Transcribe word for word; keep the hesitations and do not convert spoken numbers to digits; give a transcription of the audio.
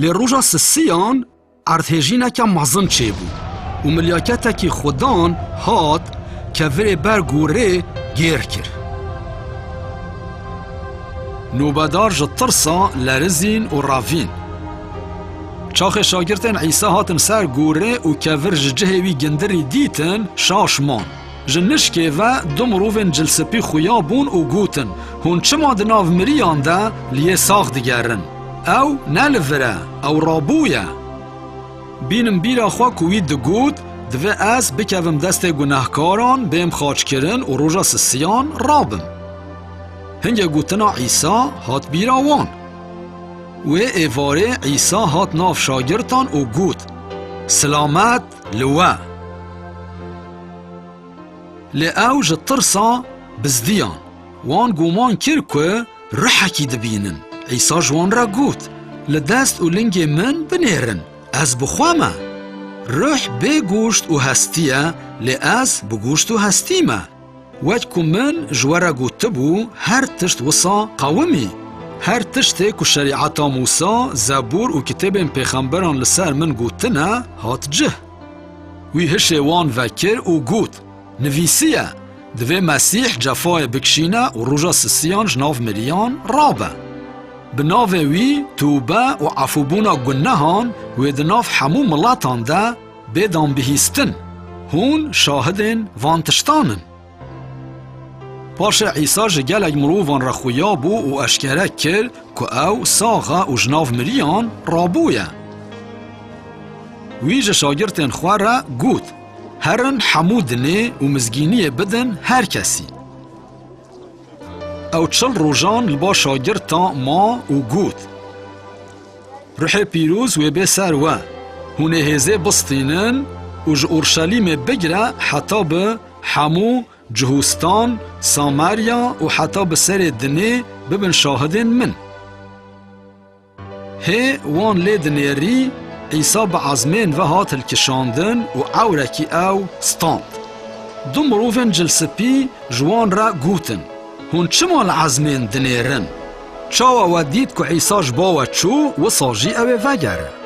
Lê roja sisiyan erdhêjîneke mezin çêbû û milyaketekî Xudan hat kevirê ber gorê gêr kir. Nûbedar ji tirsa lerizîn û revîn. Çaxê şagirtên Îsa hatin ser gorê û kevir ji cihê wî gindirî dîtin, şaş man. Ji nişkê ve du mirovên cilspî xuya bûn û gotin, Hûn çima di nav miriyan de li yê sax digerin? Ew ne li vir e, ew rabûye. Bînin bîra xwe ku wî digot, Divê ez bikevim destê gunehkaran, bêm xaçkirin û roja sisiyan rabim. Hingê gotina Îsa hat bîra wan. Wê êvarê Îsa hat nav şagirtan û got, Silamet li we! Lê ew ji tirsa bizdiyan. Wan guman kir ku ruhekî dibînin. Îsa ji wan re got, Li dest û lingê min binêrin, ez bi xwe me. Ruh bê goşt û hestî ye, lê ez bi goşt û hestî me. Wek ku min ji we re gotibû, her tişt wisa qewimî. Her tiştê ku şerîeta Mûsa, Zebûr û kitêbên pêxemberan li ser min gotine, hat cih. Wî hişê wan vekir û got, Nivîsiye, Divê Mesîh cefayê bikişîne û roja sisiyan ji nav miriyan rabe. Bi navê wî tûbe û efûbûna gunehan wê di nav hemû miletan de bê danbihîstin. Hûn şahidên van tiştan in. Paşê Îsa ji gelek mirovan re xuya bû û eşkere kir ku ew sax e û ji nav miriyan rabûye. Wî ji şagirtên xwe re got, Herin hemû dinê û mizgîniyê bidin her kesî. Ew çil rojan li ba şagirtan ma û got, Ruhê Pîroz wê bê ser we. Hûn ê hêzê bistînin û ji Orşelîmê bigire heta bi hemû Cihûstan, Samarya û heta bi serê dinê bibin şahidên min. Hê wan lê dinêrî, Îsa bi ezmên ve hat hilkişandin û ewrekî ew stand. Du mirovên cilspî ji wan re gotin, Hûn çima li ezmên dinêrin? Çawa we dît ku Îsa ji ba we çû, wisa jî ew ê vegere?